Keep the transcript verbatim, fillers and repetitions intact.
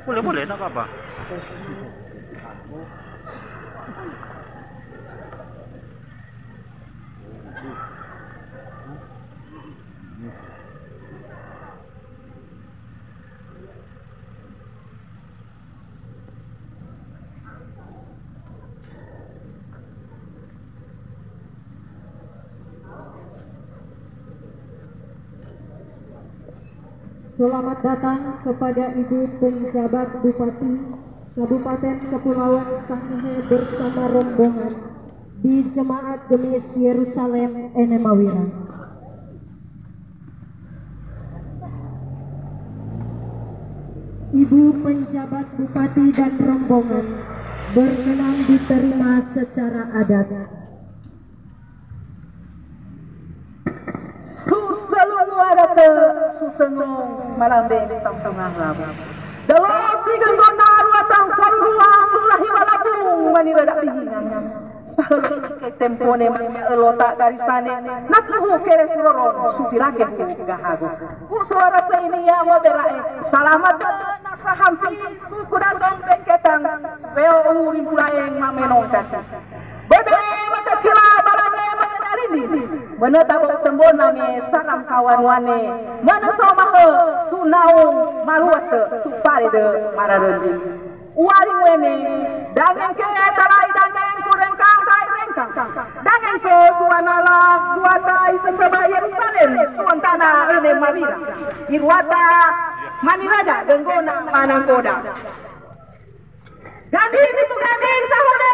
Boleh, boleh, tak apa-apa. Selamat datang kepada Ibu Penjabat Bupati Kabupaten Kepulauan Sangihe bersama rombongan di Jemaat Gemis Yerusalem Enemawira. Ibu Penjabat Bupati dan rombongan berkenan diterima secara adat. Susalu adat, susalu malambe tangtungan labu. Dalo sigan gona ruatan saluruan lahi walabu manira dapihingan. Sahalu ke tempone mame elota karisane, natuhu kere surorong supirake ku gahago. Ku suara saini ya mo berae, salamat na sahampi suku datong bengketang, supeo uring pulaeng mame nongkati. Bebe mata kila balane mata darini, mana tabo tembonange salam kawan wane, mana somahe sunaung maluas supare de mararendi. Uwaring wene, dangeng ke talai dangeng ku rengkang talai rengkang. Dangeng ke suanala buatai seseba Yerusalem suantana ene mawira. Iruata maniraja genggona manangkoda. Ganding itu ganding sahode